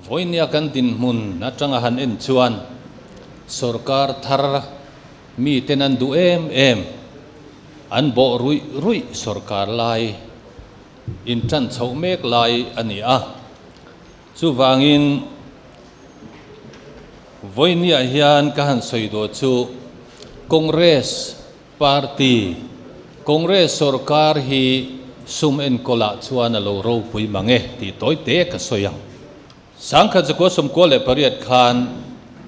Vawinia kan dinhmun atanga han en chuan sorkar thar miten an duh em em, an bawh ruih ruih sorkar lai intan chhoh mek lai a ni a. Chuvangin vawinia hian ka han sawi daw chu Congress Party, Congress sorkar hi sum enkawlah chuan a lo ropui mang e tih tawi te ka sawi ang. 1998 khan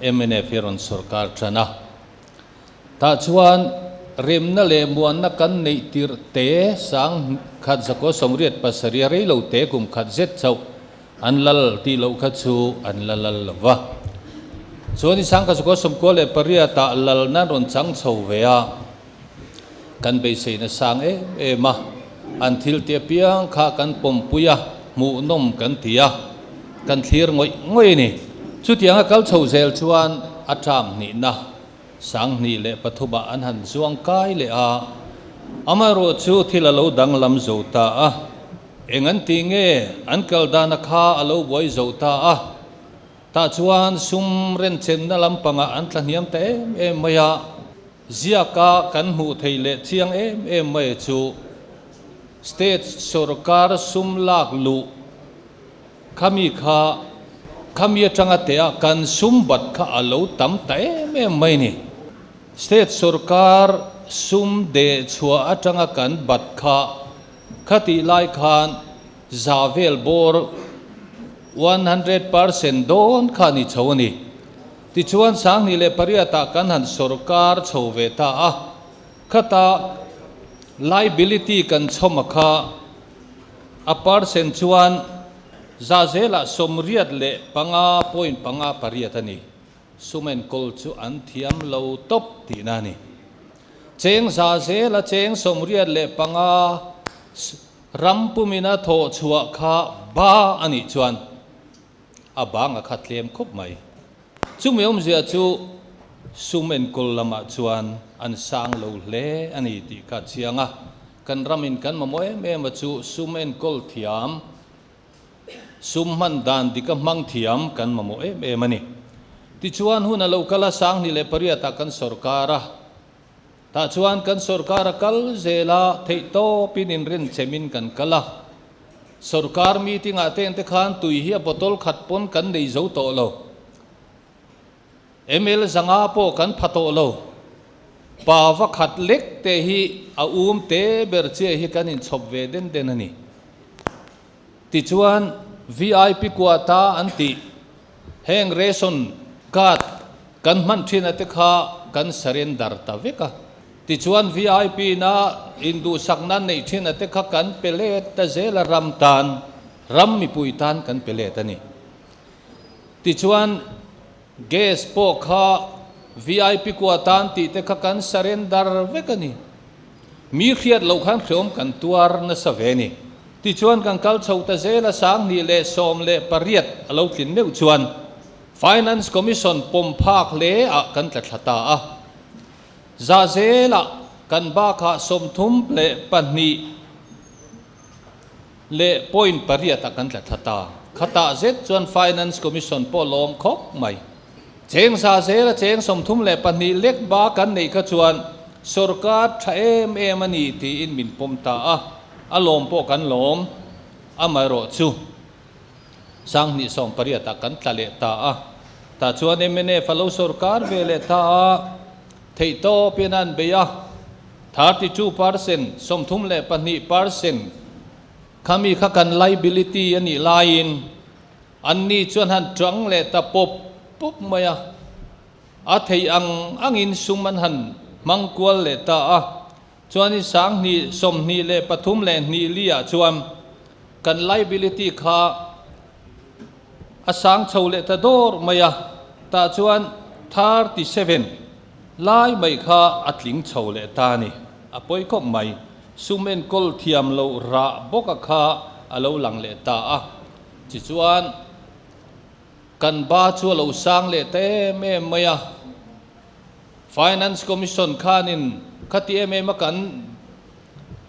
mnf hi rawn sorkar tan a, tah chuan remna leh muanna kan neih tirh te 1987 a rei lo te kum khat zet chauh an lal tih loh kha chu an la lal lo va. Chuan i 1998 ah lal nan rawn chang chho ve a, kan beiseina sang em em a, an thil ti apiang kha kan pawmpui a, hmuhnawm kan ti a, kan thlir ngawih ngawih a ni. Chutianga kal chho zel chuan a term hnihna 2003 ah an han zuang kai leh a, amaherawhchu thil a lo danglam zo ta a. Eng an ti nge an kal dana kha a lo buai zo ta a, tah chuan sum renchenna lampangah an tla hniam ta em em mai a, ziaka kan hmuh theih leh chiang em em mai chu state sorkar sum lak luh khami kha khami atanga teh a kan sum bat kha a lo tam ta em em mai ni. State sorkar sum deh chhuah atanga kan bat kha Khatih lai khan za vel bawr 100% dawn kha ni chho a ni. Tichuan 2008 ah kan han sorkar chho ve ta a, khata liability kan chhawm a kha a percent chuan za zelah 85.58 a ni. Sum enkawl chu an thiam lo tawp tihna a ni. Cheng za zela cheng 85 ram pumina thawh chhuah kha ba a nih chuan a bang a khat tlem khawp mai. Chumi awmzia chu sum enkawl lamah chuan an sang lo hle a ni tih kha a chiang a. Kan ramin kan mamawh em em a chu sum enkawl thiam Sum hman dan dik a hmang thiam kan mamawh em em a ni. Tichuan hun a lo kal a, 2008 ah kan sorkar a, tah chuan kan sorkar a kal zel a, theihtawpin inrinchemin kan kal a. Sorkar meeting ah te ente khan tui hi a bottle khat pawn kan nei zo tawh lo. Ml zanga pawh kan pha tawh lo. Pa va khat lek te hi a um te ber chiah hi kan inchhawp ve den den a ni. Tichuan VIP quota an tih heng ration card kan hman thin a te kha kan surrender ta vek a. Tichuan VIP na induhsakna neih thin a te kha kan pe let ta zel a ram tan, ram mipui tan kan pe let a ni. Tichuan gas pawh kha VIP quota an tih te kha kan surrender vek a ni. Mi hriat loh khan hreawm kan tuar nasa ve ni. Tichuan kan kal chho ta zel a 2018 a lo tlin meuh chuan Finance Commission pawm phak hle ah kan tla thla ta a. Za zelah kan bakah 32 leh point pariat ah kan tla thla ta. Khatah zet chuan Finance Commission pawh lawm khawp mai. Cheng za zela cheng 32 lek ba kan neih kha chuan sorkar tha em em a ni tiin min pawm ta a, a lawm pawh kan lawm. Amaherawh chu 2018 ah kan tla leh ta a, tah chuan mnf a lo sorkar ve leh ta a, theihtawpin a an bei a, 32%, 32%, khami kha kan liability a nih laiin, Anni chuan han tang leh ta pawp pawp mai a, a theih ang angin sum an han hmang kual leh ta a. Chuanin 2023 leh hnih liah chuan kan liability kha a sang chho leh ta dawr mai a, tah chuan 37 lai mai kha a tling chho leh ta a ni. A pawi khawp mai, sum enkawl thiam loh rah bawka kha a lo lang leh ta a. Tichuan, kan ba chu a lo sang leh ta em em mai a, Finance Commission khanin khati em em a kan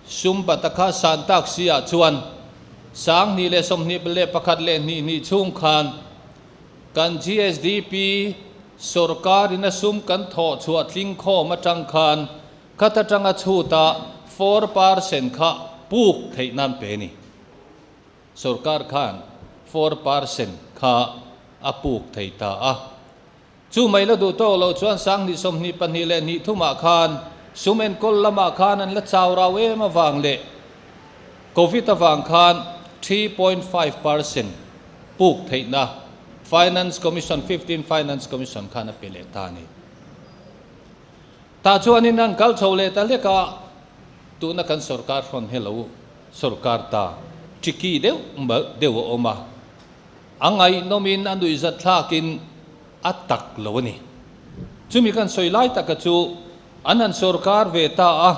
sum bata kha san tak si ah chuan 2021 leh hnih hnih chhung khan. Kan GSDP sorkar in a sum kan thawh chhuah tling khawm atang khan khat atanga chhuta 4% kha puk theih nan pe ni. Sorkar khan 4% kha a puk thei ta a. Chu mai la duh tawk loh chuan 2022 leh 23 ah khan sum enkawl lamah khan an la chau rau em avang leh Covid avang khan 3.5% puk theihna Finance Commission, 15 Finance Commission khan a pe leh ta a ni. Tah chuanin an kal chho leh ta hlek a, tuna kan sorkar hrawn hi lo sorkar ta tricky deuh deuh a awm a. A ngaihnawmin a nuihzat thlakin a tak lo a ni. Chumi kan sawi lai taka chu an han sorkar ve ta a,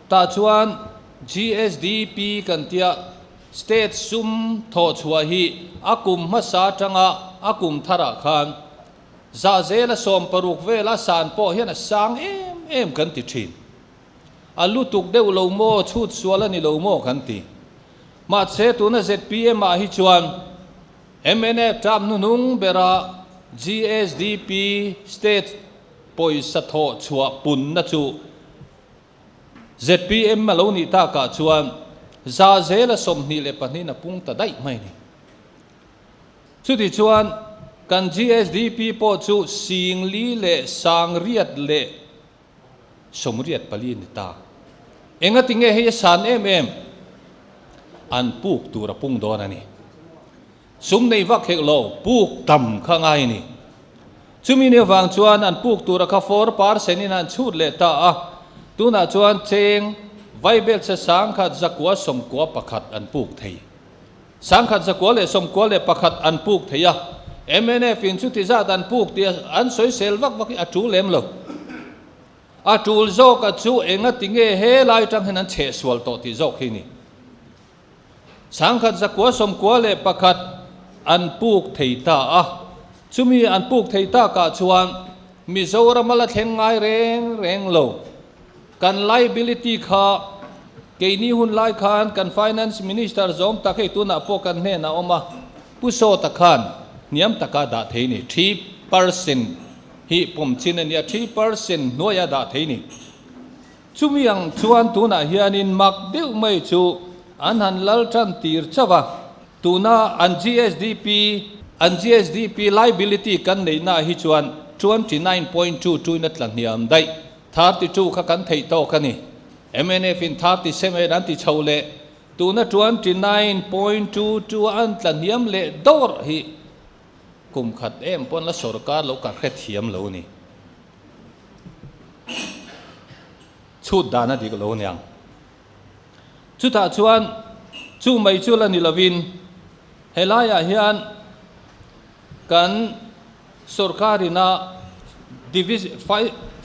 tah chuan GSDP kan tia state sum thawh chhuah hi a kum hmasa atanga a kum tharah khan zah zela 60 vela san pawh hian a sang em em kan ti thin. A lutuk deuh lo maw, chhut sual a ni lo maw kan ti. Mahse tuna zpm ah hi chuan mnf term hnuhnung bera GSDP state pawisa thawh chhuah punna chu zpm a lo nih takah chuan za zela 22 in a pung ta daih mai a ni. Chutichuan kan GSDP pawh chu 4000 leh 800 leh 84 ni ta. Engati nge hei a san em em? An puk tur a pung dawn a ni. Sum nei vak hek lo, puk tam kha ngai a ni. Chumi ni avang chuan an puk tura kha 4% in an chhut leh ta a. Tunah chuan cheng vaibel che 1191 an puk thei. 1191 an puk thei a. Mnf in chuti zat an puk tih an sawisel vak vak hi a tul lem lo. A tul zawk a chu engati nge he lai atang hian an chheh sual tawh tih zawk hi ni. 1191 an puk thei ta a. Chumi an puk thei takah chuan Mizoram a la thleng ngai reng reng lo. Kan liability kha keini hun lai khan kan Finance Minister zawm tak hei tunah pawh kan hnenah a awm a, Pu Sawta khan hniam taka dah thei ni, 3% hi pawm chin a nia, 3% hnuaia dah thei ni. Chumi ang chuan tunah hianin mak deuh mai chu an han lal tan tir chauh a, tuna an GSDP, an GSDP liability kan neihnaah hi chuan 29.2 in a tla hniam daih. 32 kha kan theih tawk a ni. Mnf in 37 an ti chho leh, tuna 29.22 an tla hniam leh dawrh hi kum khat em pawn la sorkar lo ka hrethiam lo ni. Chhut dan a dik lo niang. Chutah chuan chu mai chu la ni lovin helaiah hian kan sorkar ina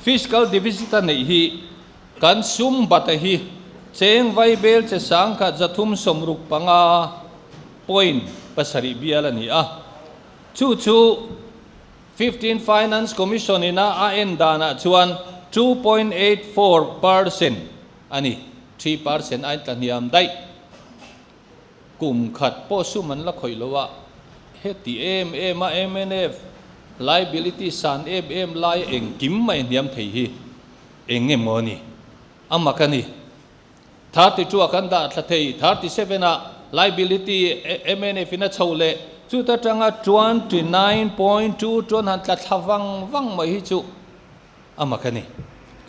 fiscal deficit a neih hi kan sum bata hi cheng vai bel che 1365.7 bial a ni a. Chu chu 15 Finance Commission ina a en danah chuan 2.84% a ni. 3% a intla hniam daih. Kum khat pawh sum an la khawih lo a, heti em em a mnf liability san em em lai engkim mai hniam thei hi eng emaw a ni? A mak a ni. 32 ah kan dah thla thei, 37 ah liability mnf in a chho leh, chuta tanga 29.2 chuan han tla thla vang vang mai hi chu a mak a ni.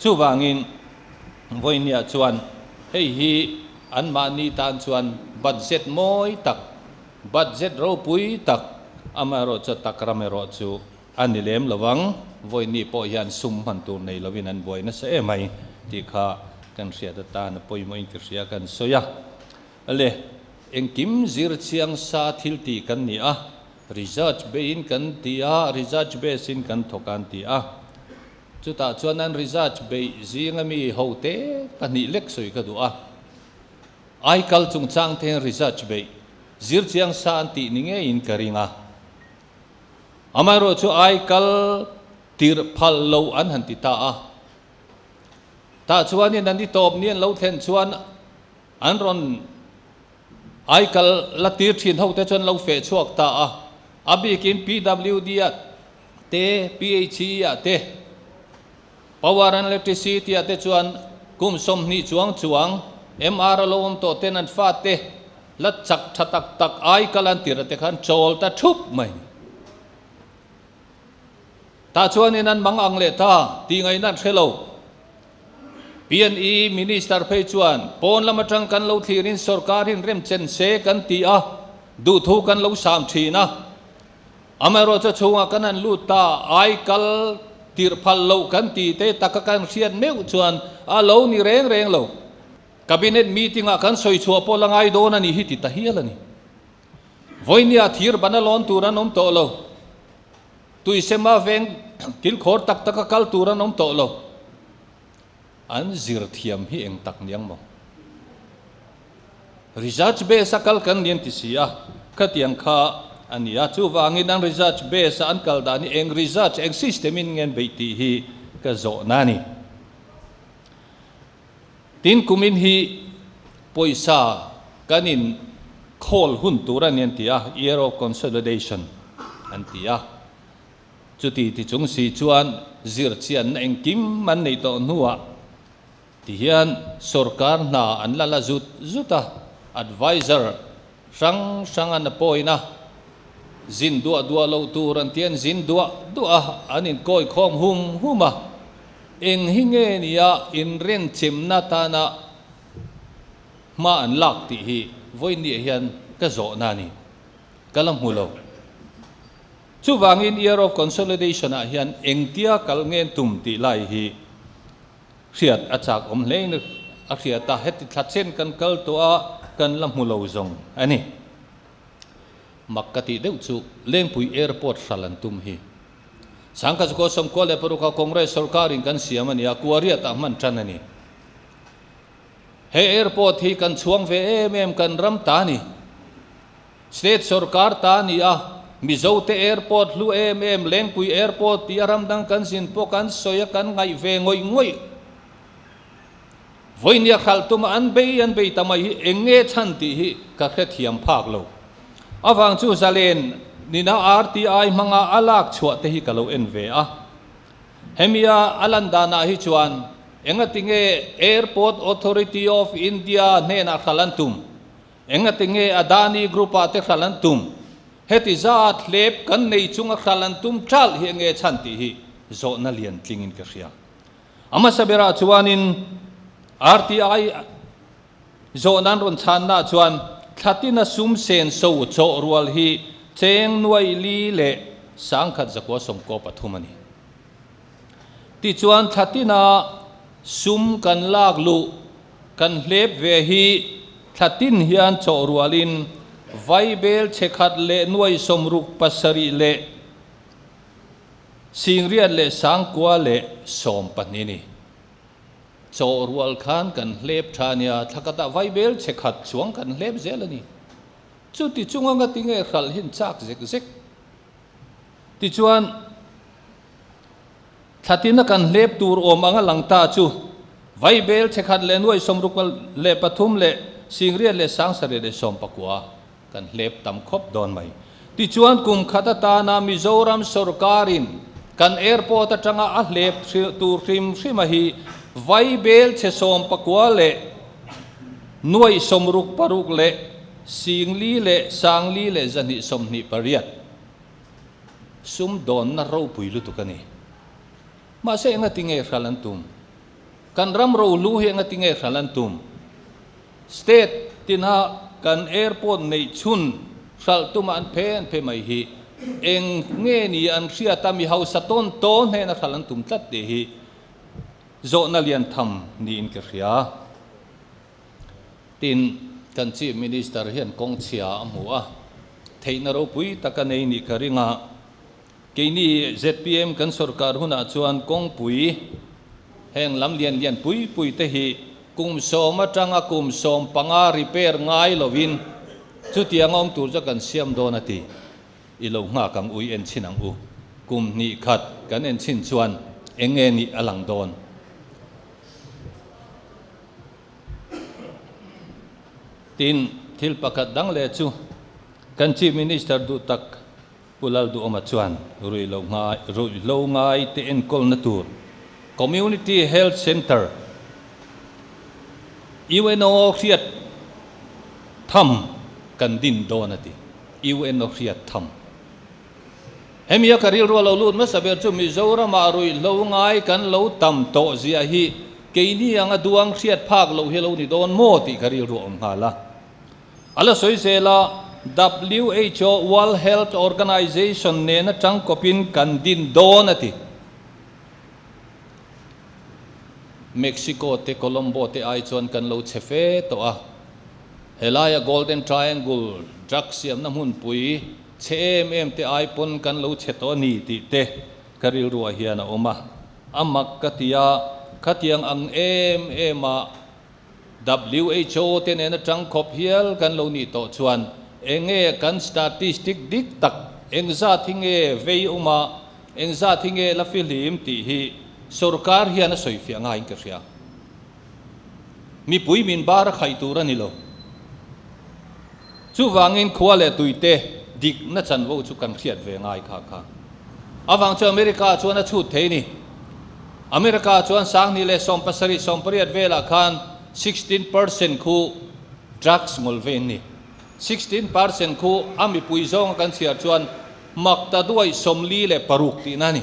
Chuvangin vawinia chuan hei hi anmahni tan chuan budget mawi tak, budget ropui tak, amaherawh chu tak ram erawh chu a ni lem lo ang. Vawiini pawh hian sum hman tur nei lovin an buai nasa em mai tih kha kan hriat atan a pawimawhin ka hria kan sawi a. Le, engkim zir chiang sa thil tih kan ni a, research beiin kan ti a, research base in kan thawk an ti a. Chutah chuan an research beih zinga mi ho te pahnih lek sawi ka duh a. Aikal chungchang te hian research beih zir chiang sa an tih ni ngeiin ka ring a. Amaherawh chu aikal tirh phal lo an han ti ta a. Tah chuanin an i tawp ni an lo thlen chuan an rawn aikal la tir thin ho te chuan lo feh chhuak ta a. A bikin PWD ah te, PHE ah te, Power and Electricity ah te chuan kum 20 chuang chuang MR a lo awm tawh ten an fate la chak tha tak tak ai kal an tirh te khan chawl ta thup mai ni. Tah chuanin an mang ang leh ta tih ngaihna an hre lo. PNE Minister phei chuan pawn lam atang kan lo thlirin sorkar hin remchen se kan ti a, duhthu kan lo sam thin a. Amaherawhchu chhungah kan han lut ta, ai kal tirh phal loh kan ti te taka kan hriat meuh chuan a lo ni reng reng lo. Cabinet meeting ah kan sawi chhuah pawh la ngai dawn a ni hi ti ta hial a ni. Vawinia thir ban a lawn tur an awm tawh lo. Tuisema veng kilkhawr tak taka kal tur an awm tawh lo. An zir thiam hi eng tak niang maw? Research base a kal kan ni an ti si a, khatiang kha a ni a. Chuvangin an research base a an kal dan hi eng research, eng system in nge an beih tih hi ka zawhna a ni. Tin, kumin hi pawisa kan in khawl hun tur a ni an ti a, year of consolidation an ti a. Chuti ti chung si chuan zirchianna engkim an neih tawh hnuah ti hian sorkar hna an la la zut zut a, advisor hrang hrang an appoint a, zin duah duah loh tur an ti an zin duah duah a, an inkawi khawm hum hum a. Eng hi nge nia inrenchemna tana hma an lak tih hi vawiinniah hian ka zawhna a ni. Ka la hmu lo. Chuvangin Year of Consolidation ah hian engtia kal ngen tum tih lai hi hriat a chak awm hlein a hriat a, heti thla chen kan kal tawh a, kan la hmu lo zawng a ni. Mak ka tih deuh chu Lengpui Airport hral an tum hi. Sangkhazukaw 96 a Congress sorkarin kan siam a ni a, Kuariat ah hman tan a ni. He airport hi kan chhuang ve em em kan ram ta a ni. State sorkar ta a ni a, Mizote airport hlu em em Lengpui airport tih a ram dang kan zin pawh kan sawi a kan ngaih ve ngawih ngawih. Vawinia hralh tuma an bei an bei ta mai hi eng nge chhan tih hi ka hrethiam phak lo. Avang chu zalen nina RTI hmanga a lak chhuah te hi ka lo en ve a. Hemia a lan danah hi chuan engatinge Airport Authority of India hnenah hralh an tum? Engatinge Adani Group ah te hralh an tum? Heti zat hlep kan nei chunga hralh an tum ṭalh hi enge chhan tih hi zawhna lian tlingin ka hria. A hmasa berah chuanin RTI zawhna an rawn chhannaah chuan thlatina sum senso chawh rual hi cheng nuai li leh 1993 a ni. Tichuan thlatina sum kan lak luh kan hlep ve hi thlatin hian chawh rualin vaibel chhekhat leh nuai 67 leh 912 ni. Chaw rual khan kan hlep tha nia, thla khatah vaibel chhe khat chuang kan hlep zel a ni. Chuti chunga ngati nge hralh hin chak zek zek. Tichuan, thla tina kan hlep tur awm anga lang ta chu vaibel chhe khat leh 63 leh 8,719 Kan hlep tam khawp dawn mai. Tichuan kum khat atana Mizoram sorkarin kan airport atanga a hlep tur hrim hrima hi vaibel chhe 19 leh 66 leh 4,000 leh 4,228 sum dawnna ropui lutuk a ni. Mahse engati nge hral an tum? Kan ram rohlu hi engati nge hral an tum? State tina kan airport neih chhun hralh tuma an phe an phe mai hi eng nge ni an hriat a mi hausa tawn tawn hnena hralh an tum tlat tih hi zawhna lian tham niin ka hria. Tin, kan Chief Minister hian kawng chhia a hmu a, theihna ropui tak a nei nih ka ring a, keini zpm kan sorkar hunah chuan kawngpui heng lam lian lian pui pui te hi Kum 10 atanga kum 15 repair ngai lovin chutiang awm tur chu kan siam dawn a ti. I lo nghak ang u, i en chhin ang u. Kum hnih khat kan en chhin chuan eng nge nih a lang dawn. Tin, thil pakhat dang leh chu kan Chief Minister duh tak. Pu Lalduhawma chuan ruihloh ngai ruihhlo ngai te enkawlna tur Community Health Centre, UNO hriat tham kan din dawn a ti. UNO hriat tham. Hemi a ka rilru a lo lut hmasa ber chu Mizoramah ruihhlo ngai kan lo tam tawh zia hi keini anga duang hriat phak loh hi a lo ni dawn maw tih ka rilru a awm nghal a. A la sawi zel a, WHO, World Health Organization, nena tangkawpin kan din dawn a ti. Mexico te Colombo te ai chuan kan lo chhe fe tawh a, helaia Golden Triangle drug siamna hmunpui chhe em em te ai pawn kan lo chhe tawh a ni tih te ka rilruah hian a awm a. A mak ka ti a, khatiang ang em em a WHO te nena tangkhawp hial kan lo nih tawh chuan enge kan statistic dik tak engzat hi nge vei awm a, engzat hi nge la fihlim tih hi sorkar hian a sawifiah ngaiin ka hria. Mipui min bar a khaih tur a ni lo. Chuvangin khua leh tuite dikna chanvo chu kan hriat ve ngai kha kha. Avang chu America chuan a chhut thei ni. America chuan 2017, 18 velah khan 16% khu drugs ngawl ve ni. 16% khu a mipui zawnga kan chhiar chuan mak ta duai 46 tihna a ni.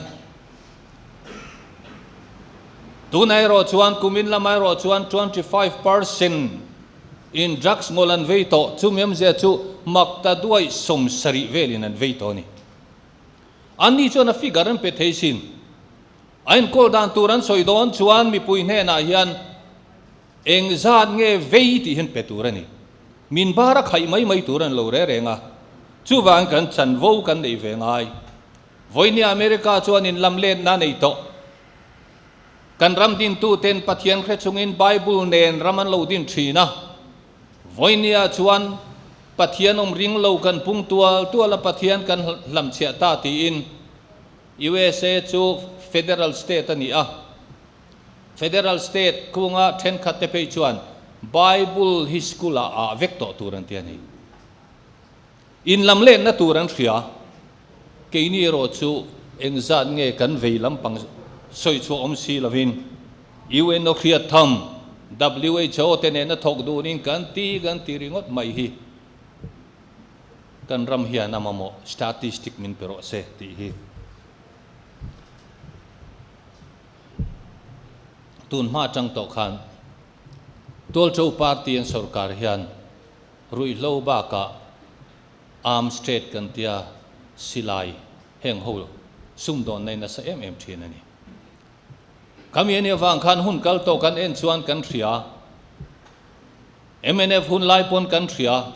Tunah erawh chuan kumin lamah erawh chuan 25% in drugs ngawl an vei tawh. Chumi awmzia chu mak ta duai 70 velin an vei tawh a ni. Anni chuan a figure an pe thei sin. A enkawl dan tur an sawi dawn chuan mipui hnenah hian eng zat nge vei tih hian pe tur a ni. Min bar a khaih mai mai tur an lo re reng a. Chuvangin kan chanvo kan neih ve ngai. Vawinia America chuan in lam letna nei tawh. Kan ram dintuten Pathian hre chungin Bible nen ram an lo din thin a. Vawinia chuan Pathian awm ring lo kan pung tual tual a Pathian kan hlamchhiah ta tiin USA chu Federal State a ni a. Federal State kunga thenkhat te phei chuan Bible hi school ah ah vek tawh tur an ti a ni. In lam lenna tur an hria. Keini erawh chu engzat nge kan vei lampang sawi chhuah awm si lovin UNO hriat tham, WHO te nena thawk dunin kan ti kan ti ringawt mai hi kan ram hian a mamawh statistic min pe rawh se tih hi. Tun hma atang tawh khan Tualṭo Party an sorkar hian Ruihhlo bakah arms trade kan tia silai heng ho sumdawnna in nasa em em thin a ni. Khami ani avang khan hun kal tawh kan en chuan kan hria. Mnf hun lai pawn kan hria.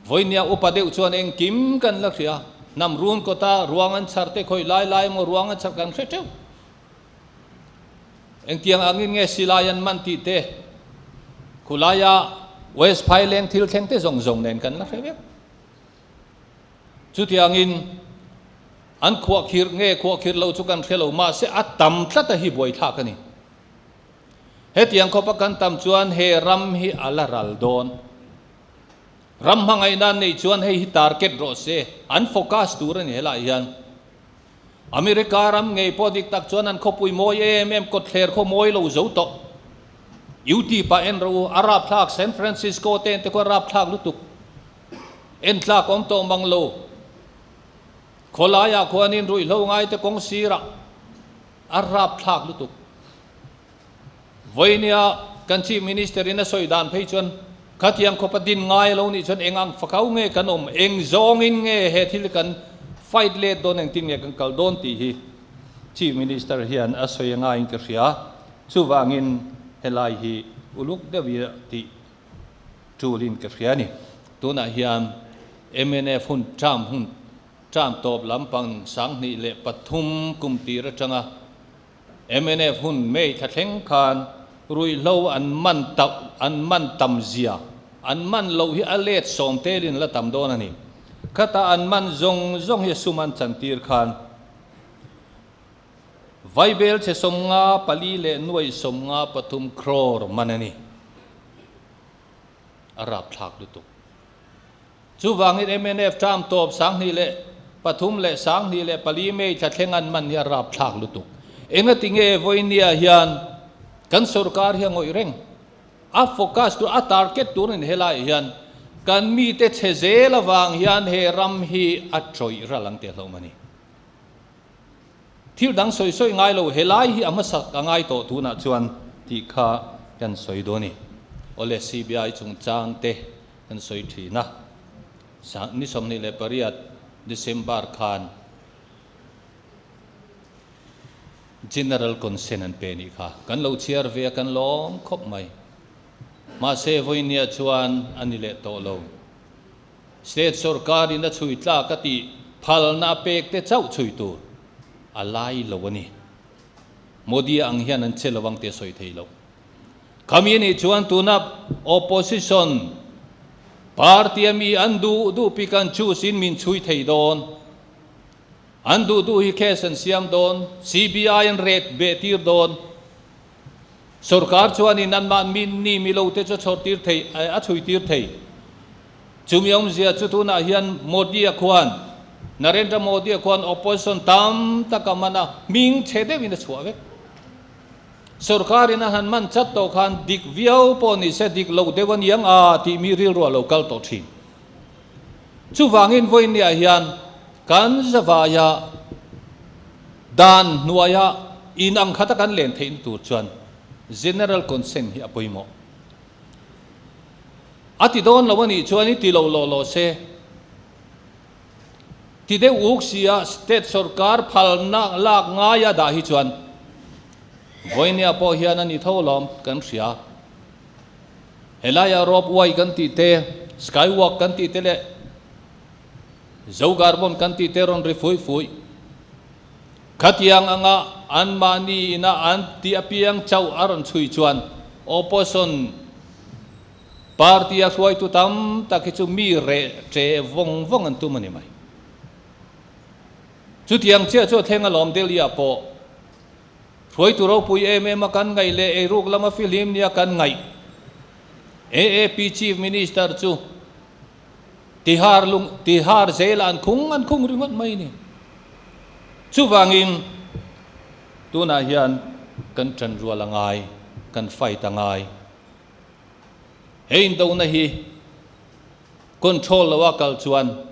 Vawinia upa deuh chuan engkim kan la hria. Hnam run kawta ruang an chhar te khawi lai lai emaw ruang an chhar kan hre teuh. Engtiang angin nge silai an man tih te, khulaia West Phaileng thil thleng te zawng zawng nen kan la hre vek. Chutiangin an khuahkhirh nge khuahkhirh lo chu kan hre lo, mahse a tam tlat a hi buaithlak a ni. Hetiang khawpa kan tam chuan he ram hi a la ral dawn. Ram hmangaihna an neih chuan hei hi target rawh se, an focus tur a ni helaiah hian. America ram ngei pawh dik tak chuan an khawpui mawi em em kawtthler khaw mawi lo zo tawh. UT pah en rawh u, a rapthlak San Francisco te en te khaw a rapthlak lutuk. En tlak awm tawh mang lo. Khawlaiah khuanin ruihhlo ngai te kawng sirah a rapthlak lutuk. Vawinia kan Chief Minister in a sawi dan phei chuan khatiang khawpa din ngai a lo nih chuan eng ang fakau nge kan awm, eng zawngin nge he thil kan fight let dawn, engtin nge kan kal dawn tih hi Chief Minister hian a sawi a ngaiin ka hria. Chuvangin helai hi uluk deuh tih tulin ka hria a ni. Tunah hian mnf hun term hun term tawp lampang 2003 kum tir atanga Mnf hun May thla thleng khan ruihhlo an man tauh an man tam zia an man loh hi a let sawm telin la tam dawn a ni. Khata an man zawng zawng hi a sum an chantir khan Vaibel chhe 54 leh nuai 53 crore man a ni. A rapthlak lutuk. Chuvangin mnf term tawp 2003 leh 2004 May thla thleng an man hi a rapthlak lutuk. Engati nge vawinia hian kan sorkar hi a ngawih reng? A focus tur, a target tur in helaiah hian kan mite chhe zel avang hian he ram hi a tawih ral ang teh hlauh a ni. Thil dang sawi sawi ngai lo, helai hi a hmasak a ngai tawh tunah chuan tih kha kan sawi dawn a ni. Awle CBI chungchang te kan sawi thin a, ni 28 December khan General consent an pe nih kha. Kan lo chhiar ve a, kan lawm khawp mai. Mahse vawinia chuan a ni leh tawh lo. State sorkarin a chhui tlak a tih phalna a pek te chauh chhui tur a lai lo a ni. Modi ang hian an che lo ang tih a sawi thei lo. Khami nih chuan tuna opposition party a mi an duh duh pick and choose in min chhui thei dawn. An duh duh hi case an siam dawn, CBI an ret beh tir dawn. Sorkar chuanin anmah min ni mi lo te chu a chhawr tir thei, a chhui tir thei. Chumi awmzia chu tunah hian Modi-a khuan, Narendra Modi-a khuan opposition tam tak a man a, hming chhe deuhin a chhuah vek. Sorkarin a han man chat tawh khan dik viau pawh ni se dik lo deuh a niang a tih mi rilru a lo kal tawh thin. Chuvangin vawiinniah hian kan zavaia dan hnuaia in ang khata kan len theihna tur chuan General Consent hi a pawimawh. A ti dawn lo a nih chuan i ti lo lawh lawh se. Ti deuh uk sia state sorkar phalna lak ngaia dah hi chuan vawiinniah pawh hian a ni tho lawm kan hria. Helaia rope way kan tih te, sky walk kan tih te leh Zo carbon kan tih te rawn ri fui fui. Khatiang anga anmahni ina an tih apiang chauh a rawn chhui chuan opposition party a hruaitu tam tak hi chu mi reh che vawng vawng an tum a ni mai. Chutiang chiah chu a thleng alawm Delhi ah pawh. Hruaitu ropui em em a kan ngaih leh eiruk lama fihlim nia kan ngaih. AAP Chief Minister chu Tihar lung Tihar zelah an khung an khung ringawt mai ni. Chuvangin tunah hian kan tanrual a ngai, kan fight a ngai. He indona hi control loa kal chuan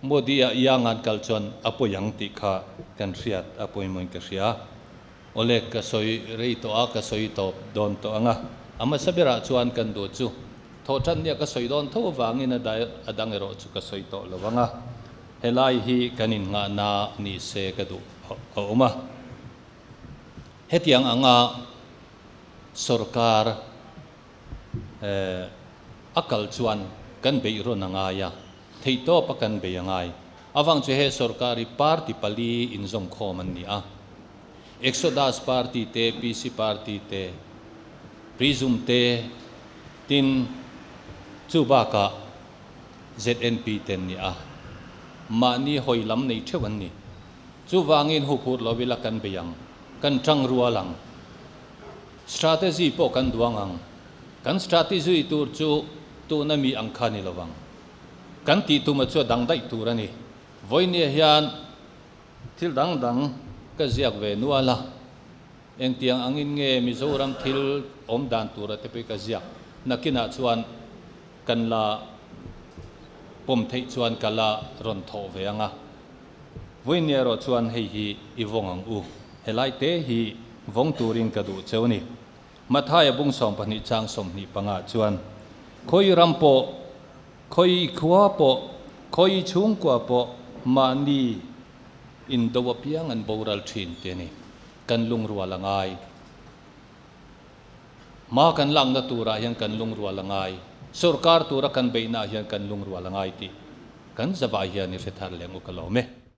Modi-a iangan kal chuan a pawi ang tih kha kan hriat a pawimawhin ka hria. Awle, ka sawi rei tawh a, ka sawi tawp dawn tawh ang a. A hmasa berah chuan kan duh chu thawhṭan nia ka sawi dawn tho avangin a a dang erawh chu ka sawi tawh lo ang a. Helai hi kan innghahna ni se ka duh a awm a. Hetiang anga sorkar a kal chuan kan beih rawn a ngai a. Theihtawp a kan bei a ngai. Avang chu he sorkar hi party pali inzawmkhawm an ni a. Exodus party te, PC party te, Prism te, tin chu bakah ZNP te an ni a. Mahni hawi lam nei theuh an ni. Chuvangin huphurh lo ila kan bei ang. Kan tang rual ang. Strategy pawh kan duang ang. Kan strategy tur chu tuna mi ang kha ni lovang. Kan tih tuma chu a dang daih tur a ni. Vawinia hian thil dang dang ka ziak ve nual a, engtiang angin nge Mizoram thil awm dan tura te pawh ka ziak. Nakinah chuan kan la pawm theih chuan ka la rawn thawh ve ang a. Vawinia erawh chuan hei hi i vawng ang u. Helai te hi vawng turin ka duh cheu a ni. Mathaia bung 12 chang 25 chuan, Khawi ram pawh, khawi khua pawh, khawi chhungkua pawh mahni indo apiang an boral thin ti a ni. Kan lungrual a ngai. Hma kan lakna turah hian kan lungrual a ngai. Sorkar tura kan beihnaah hian kan lungrual a ngai tih kan zavai hian i hre thar leh nguk alawm e.